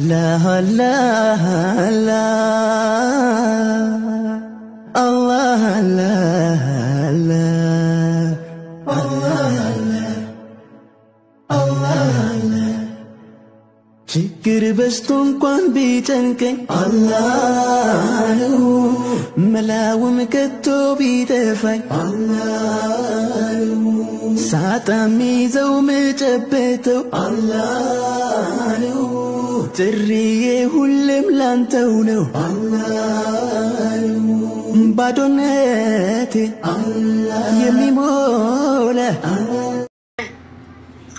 La la la Allah la la Allah Allah la ችግር በዝቶ እንኳን ቢጨንቀኝ አላህ ነው፣ መላውም ከቶ ቢጠፋኝ አላህ ነው፣ ሳጣ ሚይዘው ምጨብጠው አላህ ነው፣ ጥሪዬ ሁሌም ላንተው ነው አላህ ነው፣ ባዶነቴ የሚሞላ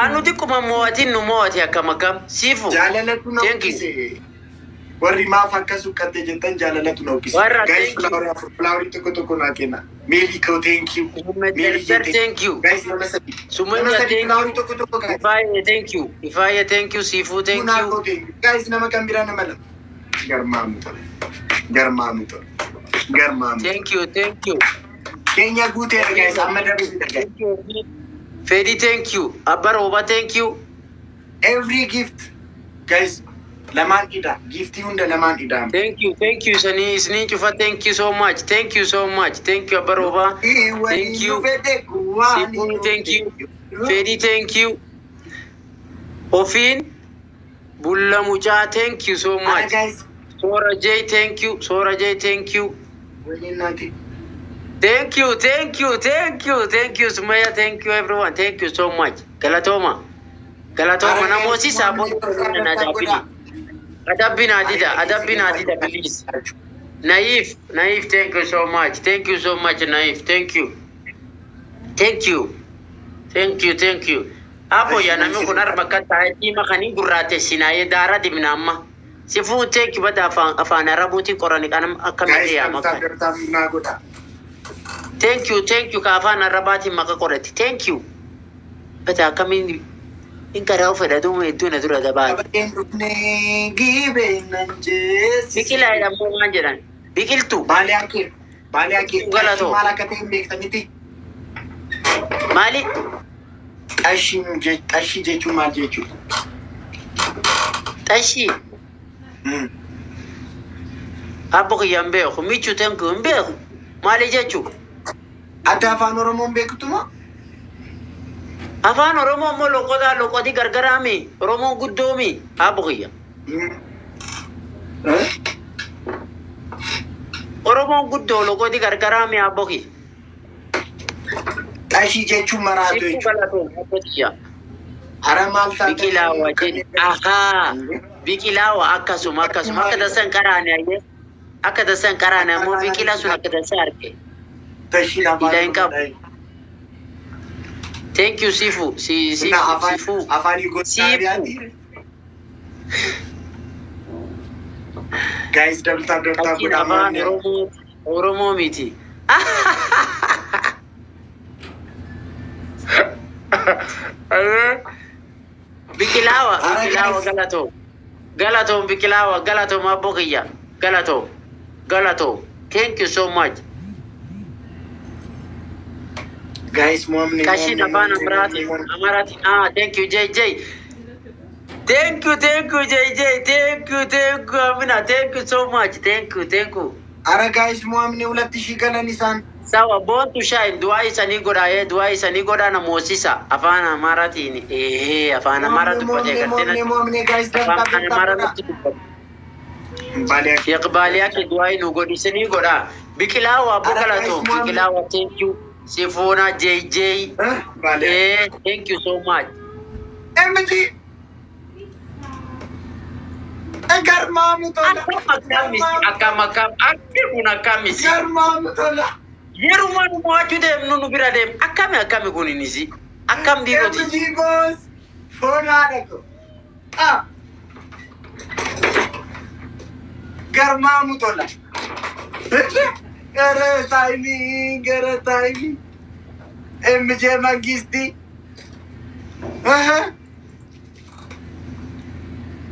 Kan nuti quma mo'atiin nu mo'ate akkam akkam siifu. Jaalalatu na Thank you. uffise. Warri maaf akkas uqqatte jettan jaalalatu na uffise. Warra, Guys, thank you. flower afur, flower tokko tokko naa kenna. Meelii koo, thank you. Muhammad Meelii Darbar, koo, thank you. Guys, nama sadi. Sumaya, Nama sadi thank flower you. tokko tokko, guys. Ifaaye, thank you. Ifaaye, thank you. Siifuu, thank Bunaa you. koo, thank you. Guys, nama kan biraa nama lama. Garmaamu tola. Garmaamu tola. Garmaamu tola. Thank you, thank you. Keenya guuteera, guys. Amma darbeera, guys. Thank you. Fedi, thank you. Abba Rooba, thank you. Every gift, guys, lamaan ida. Giftii hunda lamaan idaama. Thank you, thank you. Sanii isniin cufa, thank you so much. Thank you so much. Thank you, Abba Rooba. Thank you. Siifuu, thank you. Fedi, thank you. Ofiin Bulla Mucaa, thank you so Ara much. Guys, Soora J, thank you. Soora J, thank you. Waliin naati. Thank you, thank you, thank you, thank you, Sumaya, thank you everyone, thank you so much. Galatoma. Galatoma, Ara guys, namooti saapoo mo'amni adabbi. Adabbi naa dida, adabbi naa dida, please. Naif, Naif, thank you so much. Thank you so much, Naif. Thank you. Thank you. Thank you, thank you. Apo yaa namni kun harma akka taa'e diima kan hin gurraatessinaayee daara dibna amma. Sifuu, thank you, bada afaan Arabuutiin qorani kan akkamitti Guys, yaama tap kan. Tap naa godha. Thank you, thank you, ka afaan Arabaatiin maka qorate. Thank you. Bada akkamiin hin karaa fedha duuma hedduu na dura dabaate. Qabeen dhufnee gibeen nan jeessise. Biqilaa jedhamu waan jedhan. Biqiltuu. Baalee akkee. Baalee akkee. Galatoo. Maal akka ta'e hin beektanitti? Maali? Xashii jechuun maal jechuudha? Xashii. Abbo kiyya hin beeku. Michuu, thank you, hin beeku. Maali jechuu? Ati afaan Oromoo hin beektu moo? Afaan Oromoo immoo loqotaa loqotii gargaraami. Oromoon guddoomi. Abbo kiyya. Eh? Oromoon guddoo loqotii gargaraami, abbo kiyya. Xashii jechuun maraatu Siifuu jechuudha. galatoom, abbo kiyya. Ara maal taate? Biqilaawa jedhi. Ahaa. Biqilaawa akkasuma akkasuma akka tasan qaraane ayyee. Akka tasan qaraane ammoo biqilaa sun akka tasaa arge. Xashiin afaan Ila hin qabu. Oromoodha. Thank you, Sifu. Si Na Sifu afaan Sifu. afaan Yugoslaaviyaati. Guys, double tap, double tap Xashiin godhaa afaan mo'amne. Oromoo miti. Biqilaawa Ara biqilaawa guys. Galatoom. Galatoom biqilaawa, galatoom abbo kiyya. Galatoom. Galatoom. Thank you so much. Guys, mo'amne Kashin mo'amne afaan mo'amne Amaraatiin mo'amne. Amaraatiin, ah, thank you JJ. Thank you, thank you, JJ. Thank you, thank you, Amina. Thank you so much. Thank you, thank you. Ara guys, mo'amne ሁለት ሺህ galan isaan. Sawa boontu shine du'aa isanii godhaa, du'aa isanii godhaa, na moosisa afaan Amaaraatiin afaan Amaaraa Mo'amne dubbate mo'amne gartee mo'amne natti mo'amne, guys, double tap afaan double tap Amaaraa godhaa. natti dubbate. Baalee akka. Iqbaaliyaa kee du'aa nu godhi isinii godhaa. Biqilaa abbo Ara guys, galatoom mo'amne. Biqilaa, thank you. Sifoona JJ. Eh? Baalee. Thank you so much. MG. Garmaamu tola. Akkam akkamisi akkam akkam akki kun akkamisi. Garmaamu tola. Yeruma nu mo'achuu deemnu nu bira deemu akkami akkami kun inisi akkam dhiiroti. MG boss. Foon haadha ko. Ah. Garmaamu tola. Gara taayimii, gara taayimii. MJ Mangisti. Aha.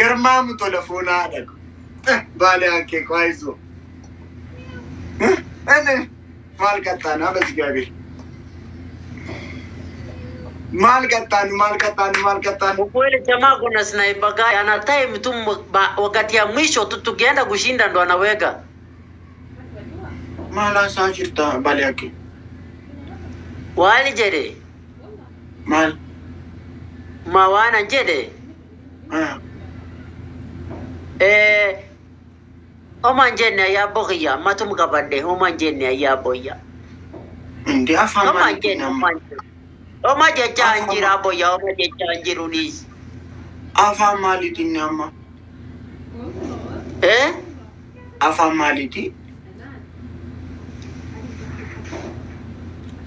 Garmaamu tola foon haadha ko. Baalee hakkee kwaayisoo. Maal qaxxaanaa በእግዚአብሔር. Maal qaxxaanu, maal qaxxaanu, maal qaxxaanu? Ukweli jamaa kuna sniper guy ana time tu wakati ya mwisho tu tukienda kushinda ndo anaweka. Maal haasaa jirta, Baliyaake? Waali jedhe. Maal? Ma waan jedhe. Ah. Eh, homaan jenne ayyaaboo kiyya matum qabadhe, homaan jenne ayyaaboo iyya. Indi afaan Homaan maaliitiin jenne amma? Homaan jenne. Homa jechaa hin Afaan jiru abboyya, homa jechaa hin jiru, dhiisi. Afaan maaliitiin amma? Eh? Afaan maaliiti?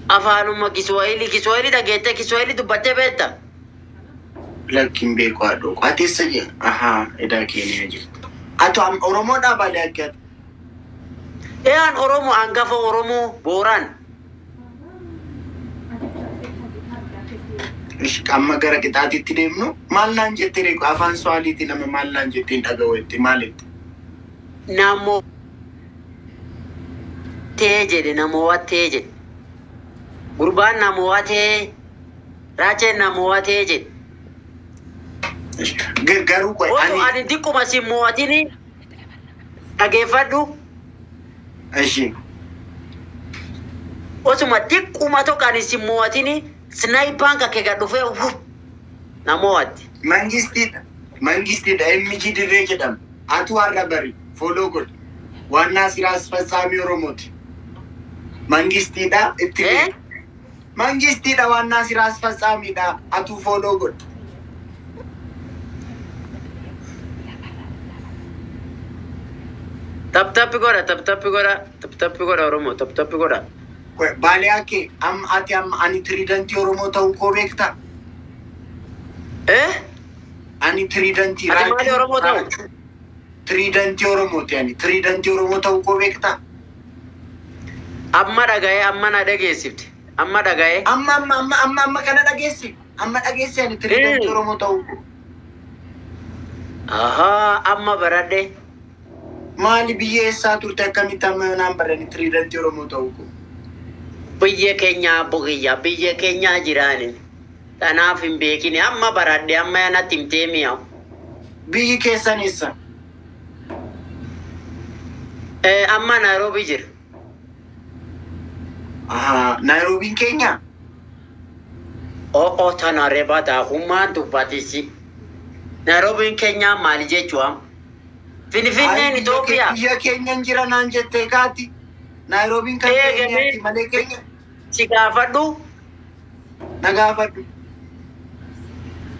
Afaanuma Kiswahili, Kiswahili dhageettee Kiswahili dubbattee beekta? Lakkiin beeku haadhoo. Ati eessa jira? Ahaa, edaa Keeniyaa jirta. Atu Oromoodhaa, Baliyaake ati? Ee, an Oromoo, hangafa Oromoo Booraan. Ish, amma gara qixaatiitti deemnu, maal naan jettee reeku afaan Suwaaliitiin nama maal naan jettee hin dhaga'u jette, maalitti? Namoo tee jedhe, namoo tee jedhe. Gurbaan namoo tee, raacheen namoo tee jedhe. Ish, garuu qoy Osoo ani ani diqquma si mo'atini dhageeffadhu. Ishi. Osuma diqquma tokko ani si mo'atini snipaan kakkee gad dhufee wuf na mo'atti. Mangistiidha. Mangistiidha, MG Dirree jedhama. Atu har'a bari follow godhi. Waannaa siraa Fassaamii Oromooti. Mangistiidha itti Eh? beeku. Mangistiidha, waannaa siraa Fassaamiidha. Atu follow godhi. Tap tappi godha, tap tappi godha, tap tappi godha Oromoo, tap tappi godha. Baaliyaa amma ati amma ani tiriidantii Oromoo ta'uu koo beektaa? Eh? Ani tiriidantii Ati maali Oromoo ta'u? Tiriidantii Oromooti ani. Tiriidantii Oromoo ta'uu koo beektaa? Amma dhaga'ee, amma na dhageessifte. Amma dhaga'ee. Amma amma amma amma amma kana dhageessi. Amma dhageessi ani tiriidantii Oromoo ta'uu koo. Ahaa, amma baradhe. Maali, biyya eessaa turte? Akkamitti amma naan barani tiriidantii Oromoo ta'uu koo? Biyya keenya bukiyya, biyya keenya jiraani. Tanaaf hin beekini, amma baradhe, amma natti himtee mi'aawu. Biyyi keessan eessa? Eh, amma Nairobi jira. Ahaa, Naayiroobiin keenya? O'o, tana reba daahummaa dubbatisi. Nairobiin keenya maali jechuudha? Finfinneen Itoophiyaa. Biyya keenya hin jira naan jettee kaati. Naayiroobiin kan Eegalee. keenyaati malee keenya. Si gaafadhu. Na gaafadhu.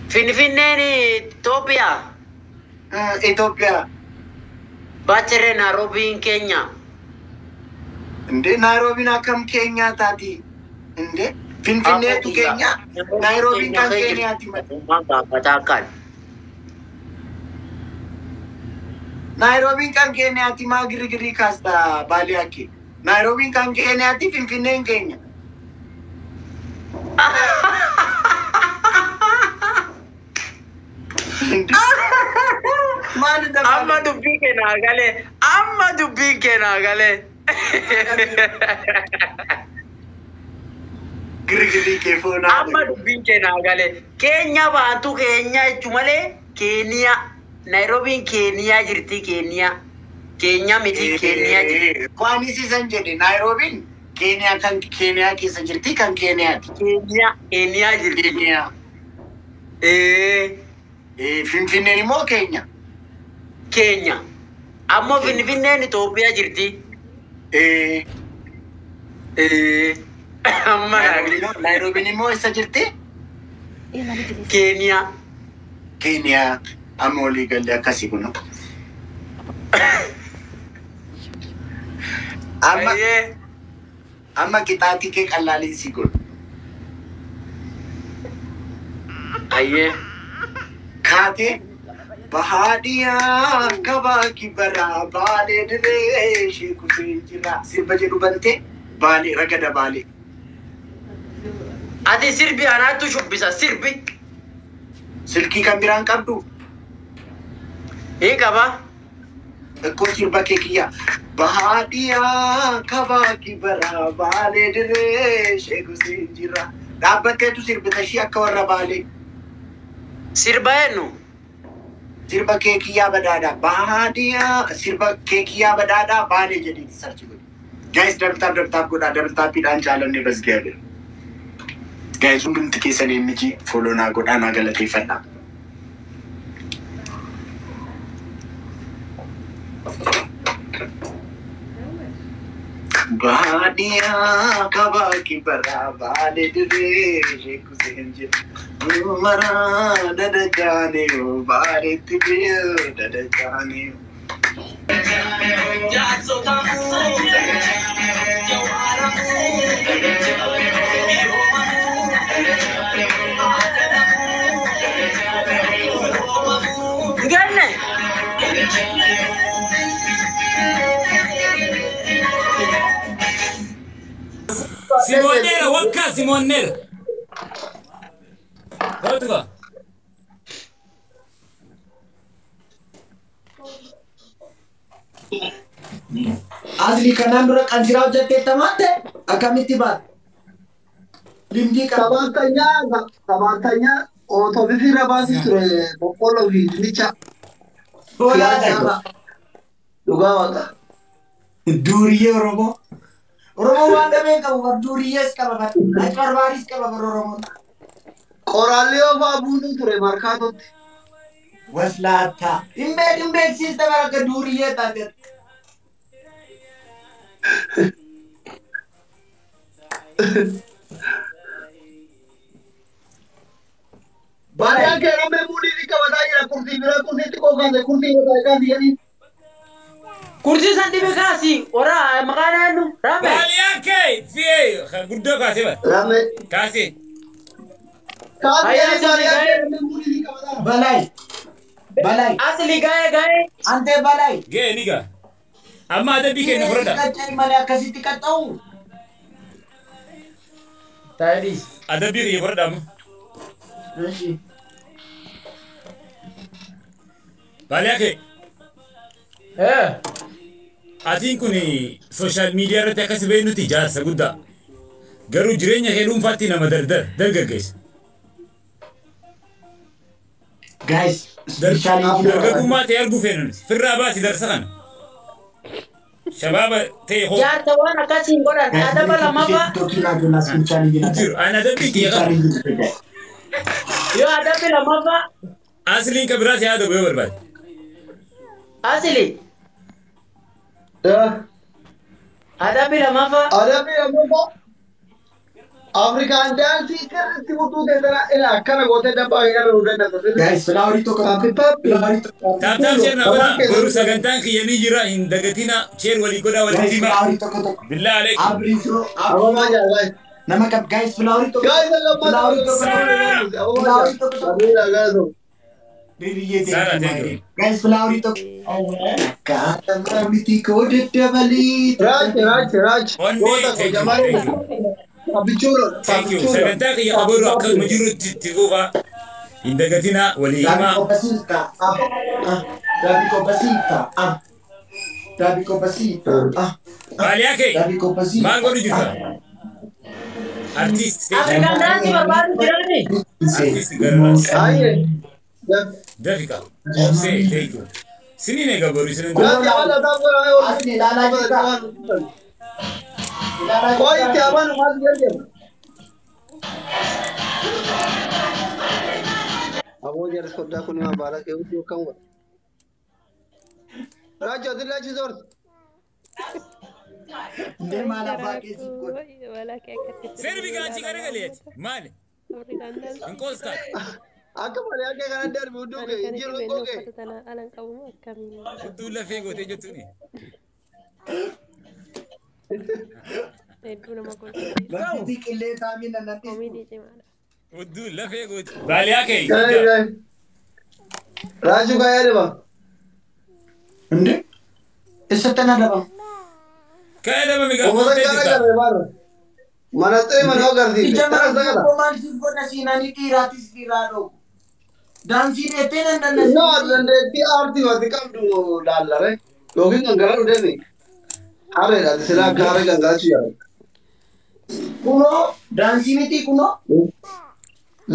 Finfinneen Itoophiyaa. Itoophiyaa. Bachere Nairobiin keenya. Indee, Naayiroobiin akkam keenyaa taati? Indee, Finfinneetu keenya, Naayiroobiin kan keenyaati malee. Ummaan gaafataa kan. Naayiroobiin kan keenyaati, maa girgirii kaasta, Baaliyaa? Naayiroobiin kan keenyaati, Finfinneen keenya. Indee, maali? Amma dubbii keenyaa galee. Amma dubbiin keenyaa galee. Girgirii kee foonaa. Amma dubbiin keenyaa galee. Keenya baatu keenya jechuu malee Keeniyaa. Naayiroobiin Keeniyaa jirti, Keeniyaa. Keenya miti, Keeniyaa jirti. Waan isiisan jedhe, Naayiroobiin Keeniyaa, kan Keeniyaa keessa jirti, kan Keeniyaati. Keeniyaa, Keeniyaa jirti. Keeniyaa. Ee. Finfinneen immoo keenya. Keenya. Ammoo Finfinneen Itoophiyaa jirti. Ee. Ee. Amma Naayiroobiin immoo eessa jirti? Keeniyaa. Keeniyaa. Amma walii galee akkasii kun. Amma Ayyee. amma qixaatii kee qallaaliin si godhu. Ayyee. Kaatee bahaadhiyaa kabaa kibbaraa Baalee dirree ishee kufee jira. Sirba jedhu bantee Baalee ragada Baalee. Ati sirbi, anaatu shubbisa sirbi. Silkii kan biraan qabdu? Hin qaba. Ikkoo sirba kee kiyya. Bahaadhiyaa kabaa kibbaraa Baalee dirree ishee kufee jira. Dhaabbatteetu sirbita ishii akka warra Baalee. Sirba eenyu? Sirba keekiyyaa badhaadhaa. Baadiyaa sirba keekiyyaa badhaadhaa Baalee jedhiiti search godhi. Guys, double tap, double tap godhaa. Double tapiidhaan jaalanne basgaabe. Guys, hundumti keessan emmiji follow naa godhaa, naa galateeffadhaa. Baadiyaa kabaa kibbaraa Baalee dirree sheekuseen jedhu. Maraa dadajaanii Baaleetti biyya dadajaanii. Ganne. Simonera, wakka Simonera. Otuka. Asli kanaan dura qansiraa hojjetteetta maatte akkamitti baate? Limdii qaba. ሰባተኛ ሰባተኛ ኦቶቢስ irra baasii ture boqqolloo fi dinnicha. Hoolaadha. Dhugaa waaqa. Duuriyyee Oromoo. Oromoo waan dhabee qabu bar duuriyyees qaba bar. Acarbaariis qaba bar Oromoon. Qoraallee ofaa buusuu ture markaatotti. Waslaattaa. Hin beek hin beeksiiste bar akka duuriyyee taate. Baadiyaan kee rammee muudii ni qabataa jira kursii bira kursii xiqqoo kaase kursii irra kaase jedhii. Kursii san dhibe kaasi. Ora maqaan eenyu? Rame. Baaliyaa kee fi'ee guddoo kaasee bara. Rammee. Kaasee. Kaase Hayya, jedhii baadiyaan kee gaa'ee. rammee muudii ni qabataa. Balay. Balay. Asli gaa'ee gaa'ee. Antee balay. Gee ni gaa. Amma adabbii keenya fudhadha. Qaccee malee akkasitti qaxxa'u. Taa'ee. Adabbii kiyya fudhadha amma. Baaliyaa kee. Eh. Atiin kun social media irratti akkas beeknutti jaarsa guddaa. Garuu jireenya kee dhuunfaatti nama dardar dargaggeessa. Guys, challenge. Dargaggummaa ta'e arguu feena nuti. Firraa baasi darsa kana. Shabaaba ta'e hoo. Jaarsa waan akkasiin godhan adaba lamaffaa Jiru. Ani adabbii kiyya qaba. Yoo adabbi lamaffaa Asliin ka biraas yaada yoo barbaade. Asli adabbi lamaffaa Adabbii lammaffaa Afrikaan daansii sirriitti mutuu teessana ila akkana gootee dabbaa hin agarru danda'a. Guys, flowerii tokko Papi papi. flowerii tokko. Tap tap share na godhaa. Boru sagantaan kiyya ni jira hin dagatina. Share walii godhaa walitti Guys, himaa. flowerii tokko tokko. Billaa aleekum. Abriisoo, Abamaa jaa guys. nama kam guys, flowerii tokko. Guys, Flowerii tokko. Flowerii tokko tokko. Biriyyee Sara, deemtu thank you. maayii. Guys, flowerii tokko. Akkaataa miti koo daddabalii. Raach raach raach. Onnee, Goota koo thank you, jamaree. thank you. Papichuuro. Thank you. Sagantaa kiyya qabaru akkasuma jirutti itti fufaa. Hin dagatina walii Dabi himaa. kopasiita. Ah, ah. Dabi kopasiita. Ah. Dabi kopasiita. Ah. Baaliyaa kee Dabi kopasiita. maal godhu jirta? Artist. Afrikaan daansii barbaadu jiraani. Artist garraas. Ayyee. Dafika. Obsee, thank you. Siniin egaa boru isin Raach haala isaa godhamee Asli ilaalaa jirta. Ilaalaa Qoy itti jirta. amanu maal jedhama? Aboo jarri soddaa kun hima baala kee hudduu akkam godha. Raach ati laachi soorti. Ndee maal abbaa keessi godha. Sirbi gaachi garagaleeti. Maali? Hin qoostaati. Akka malee akka kana darbi hudduu kee hin jiru xiqqoo kee. Hudduu lafee gootee jettuuni. Bakki qilleensaa miila nan dhiistu. Hudduu lafee gootee. Baaliyaa kee. Gaa'ee gaa'ee. Raachuu kaa yaadama. እንዴ እሰተና ደባ Ka'ee daba migaa Uummata gootee kana jirta. garee baala. Manaxxee mana agarsiise. Taras sagala. ማን ሲጎነ ሲናኒ ዲራቲስ ዲራዶ ዳንሲ ዴቴን እንደነ No, dandeettii aartii wati qabdu laallare yookiin gangaladhu deemi. Harreedha ati silaa akka harree gangalachuu yaala. Kunoo daansii miti kunoo.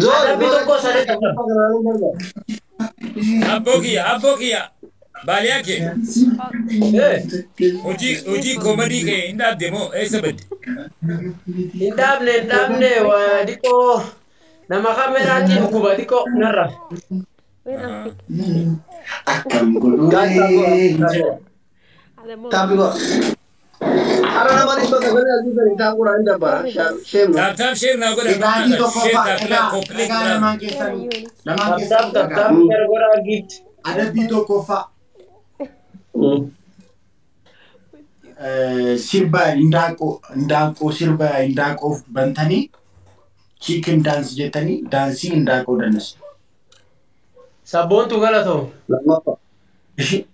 Zoor Adabbii tokko sadii tokko. Abboo kiyya, abboo kiyya. Baaliyaa kee. Hojii hojii koomadii kee hin dhaabde moo eessa badde? Hin dhaabne, hin dhaabne, waa xiqqoo nama kameraatiin dhukkuba xiqqoo narra. Akkam godhee. Tap godha. Har'a nama 900 asii gadi tap godha hin dabbara. Sheem. Tap tap share naa godha. Dhugaatii tokko Share fa'a tap dhagaa koppilii dhagaa godhaa. lamaan keessanuu lamaan Tap tap keessanuu tap dhagaa. tap share godhaa gift. Adabbii tokkoffaa sirba indaanqoo indaanqoo sirba indaanqoof bantanii chicken dance jettanii daansii indaanqoo dandeessu. Sabboontu galatoo. Lammaffaa. Ishi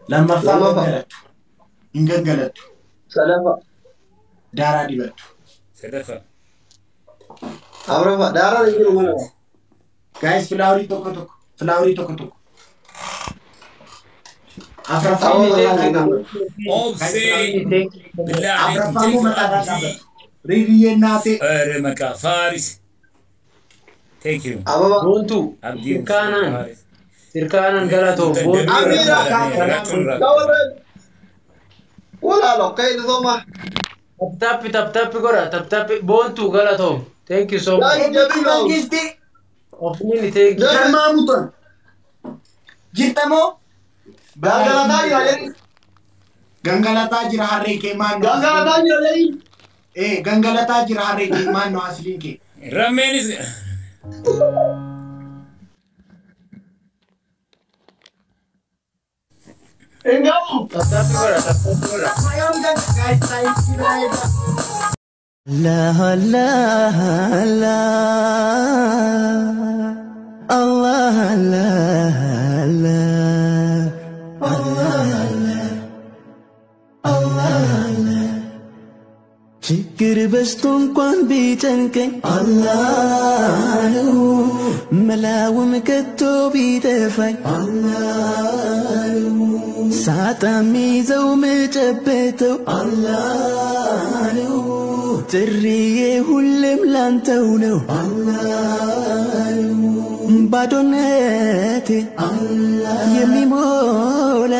lammaffaa Lammaffaa. gangalattu. Hin gangalattu. Sadaffaa. Daaraa dibattu. Sadaffaa. Afuraffaa. Daaraan hin jiru mana. Guys, flowerii tokko tokko flowerii tokko tokko. Afuraffaa Awwa, immoo mataarraa wallaahi. dhaabbatu. Obsee. Billaa alaykum. Afuraffaa immoo Thank you mataarraa Abdii. dhaabbatu. Riiriyyee naatee. Ere maqaa Faaris. Thank you. Ababa. Boontu. Abdii Sirkaanaan. Faaris. Sirkaanaan galatoo. Boontu. Dawlan. Walaalo qayli sooma. Tap tap tap tap godha tap tap boontu galatoo. Thank you so much. Yaa jabii gahu. Mangisti Ofni thank you. jarmaa muton. Jirtamoo? Gangalataa jira jedhi. Gangalataa jira harree kee maannoo. Gangalataa jira jedhi. Eh, gangalataa jira harree kee maannoo asliin kee. Rammeenis. Hin gahu. Tap tap godha tap tap godha. Fayoon guys, subscribe. Allah Allah Allah Allah Allah Allah Allah Allah ችግር በዝቶ እንኳን ቢጨንቀኝ አላህ ነው መላውም ከቶ ቢጠፋኝ አላህ ነው ሳጣ ሚይዘው ምጨበተው አላህ ነው ጥሪዬ ሁሌም ላንተው ነው አላህ ነው ባዶነቴ የሚሞላ